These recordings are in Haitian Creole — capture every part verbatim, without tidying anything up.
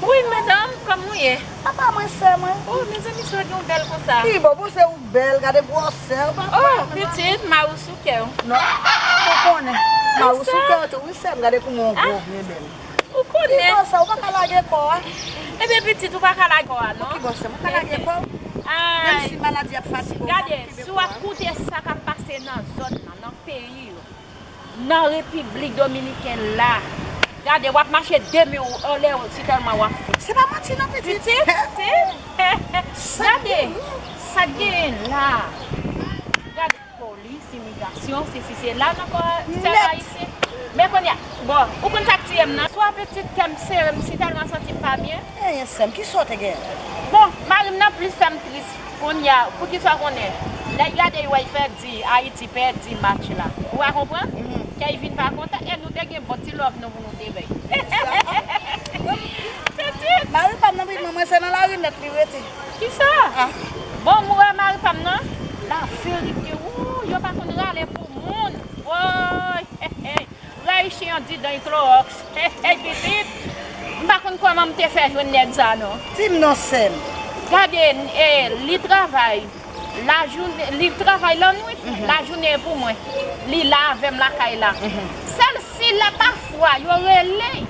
Wi, madanm, kòman w ye? Apa mwen, sè mwen? Oh, mezanmi, sou gen w bèl konsa. Ki bò, bon, se ou bèl, gade gwòsè w, papa. Oh, pitit, mari w sou kè w. Non, ou konnen. Mari w sou kè w tou, wi, sè m, gade kouman w gwo, byen bèl. Ou konnen. Ki bò sa, ou pa ka lage kò a? Ebyen, pitit, ou pa ka lage kò a, non? Ki bò sa, ou pa ka lage kò? Menm si maladi ap fatige w, gade, si w ap koute sa k ap pase nan zòn nan, nan peyi yo, nan Repiblik Dominikèn la, gade, w ap mache de men w anlè, si tèlman w ap fou. Se pa manti non, pitit. Pitit, gade, sa k genyen la. Gade. Polis, imigrasyon, sesi sela nan kò tè ayisyen. Men kounye a, bon, ou konn sa k tiye m nan? Swa pitit kè m sere m, si tèlman santi m pa byen. Enyen sè m, kisa w te gen? Bon, mari m nan plis fè m tris. Kounye a, poukisa w konnen? Lè l gade, l wè l pèdi, Ayiti pèdi match la. Ou a konprann? Kè l vin pa kontan, e nou te gen bon ti love nou pou nou te bay. Pitit! Mari pa m nan, pitit mwen, mwen se nan lari nèt li rete. Kisa? Ah. Bon, m wè mari pa m nan. Laverite, wou, yo pa konn rale pou moun. Woy, hey, hey. Rayi chen andidan klowòks. Hey, hey, pitit. M pa konn kòman m te fè jwenn nèg sa, non. Di m non, sè m. Gade, eh, li travay. Lajounen, li travay lannwit, lajounen pou mwen. Li la avè m lakay la. Sèl si la pafwa, yo rele l.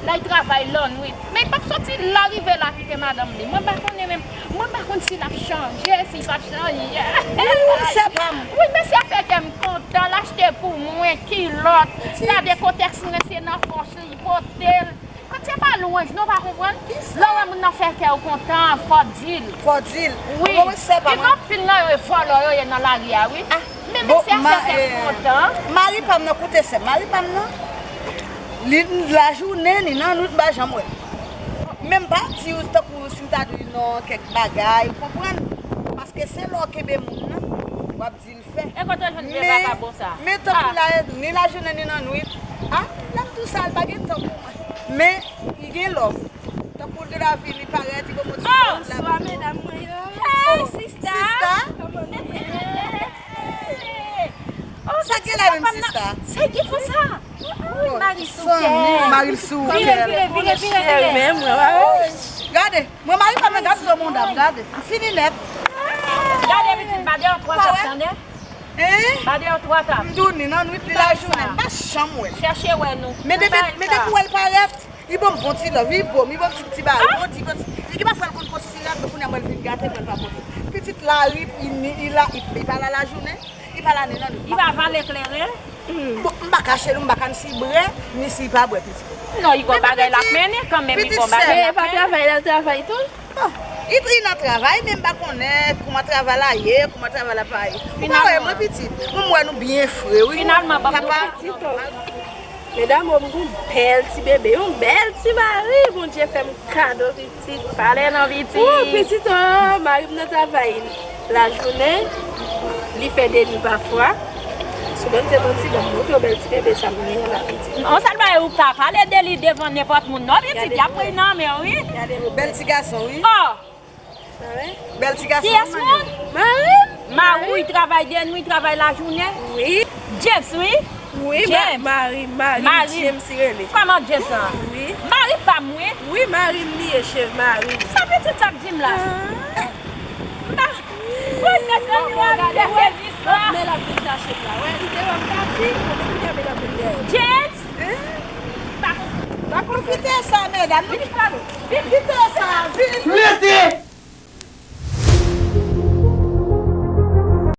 L al travay lannwit. Men l p ap soti la rive la kite madanm li. Mwen pa konnen menm. Mwen pa konn si l ap chanje, si l p ap chanje. Wi, sè pa m. Wi, men si afè kè m kontan, l achte pou mwen, kilòt. Gade kotèks mwen, se nan pòch li pote l. Kote pa lwanj, nou pa konprann. Lè w wè moun nan fè kè w kontan, fò w di l. Fò w di l. Wi. Ou konprann, sè pa m. Gen anpil nan yo, e vòlò yo ye nan lari a, wi. Men mesye a fè kè m kontan. Mari pa m nan, koute sè m, mari pa m nan. Li lajounen, li lannwit, m pa janm wè l. Men m pa di w tankou si m ta di w non kèk bagay, ou konprann? Paske se lè w kenbe moun nan, w ap di l fè. E kote w jwenn vye vakabon sa? Men tankou la, ni lajounen, ni lannwit. Ah, l ap tou sa, l pa gen tan pou mwen. Men, li gen love. Tankou l te la vin, li parèt, li ban mwen ti love la. Bonswa, medam mwen yo. Hey, sista. Sista? Kòman nou ye? Sa gen la menm, sista? Se ki fè sa? Wi, mari sou kè. Mari l sou kè. Vire, vire, vire, vire, vire. Gade, mwen mari pa m nan, gade zo mouda m, gade. M fini nèt. Gade pitit, ba deyò twa tap, tande? Hein? Ba deyò twa tap. M di w ni lannwit ni lajounen, m pa janm wè l. Chèche wè nou. Men depi, men depi w wè l parèt, li ban m bon ti love, li bo m, li ban m ti, ti bawon, ti, ti, li gen pafwa l konn pot sirèt, men kounye a m wè l vin gate, m wè l pa pote. Pitit lari, li, li la, li, li pa la lajounen, li pa la ni lannwit. Li pa vale kleren. Bon, m pa ka cheri, m pa ka ni si bwè, ni si pa bwè, pitit. Non, li gon bagay l ap mennen kanmenm, li gon bagay l ap mennen. Men pa travay, l al travay tou? Bon, li, li nan travay, men m pa konnen kouman travay la ye, kouman travay la pa ye. Ou pa wè mwen pitit, mwen m wè nou byen fre, wi. Finalman, ban m nou pitit, o. Medam, o, m gon bèl ti bebe, yon bèl ti mari, Bondye fè m kado pitit. Pale non, pitit. Ou, pitit, o, mari m nan travay lajounen, li fè de nwi pafwa. Sou bon, se bon ti, ban m montre w bèl ti bebe sa m genyen la, pitit. On sèl bagay ou ka pale de li devan nenpòt moun non, pitit, y ap pran nan men w, wi. Gade yon bèl ti gason, wi. O! Bèl ti gason. Kiyès moun? Mari m. Mari w travay de nwi, travay lajounen? Wi. James, wi. Wi, James. Mari, mari, mari James rele. Kòman James lan? Wi. Mari pa m, wi. Wi, mari m li ye, cheri, mari m. Sa pitit sa ap di m la? M pa. Wi, mezanmi, w ap fè sèvis la. Men l ap vin chache m la. Wè, li te wè m pati, kote kounye a men l ap vin dèyè. James? Pa konfite sa, medam. Vin pale. Vin kite sa, vin. Rete!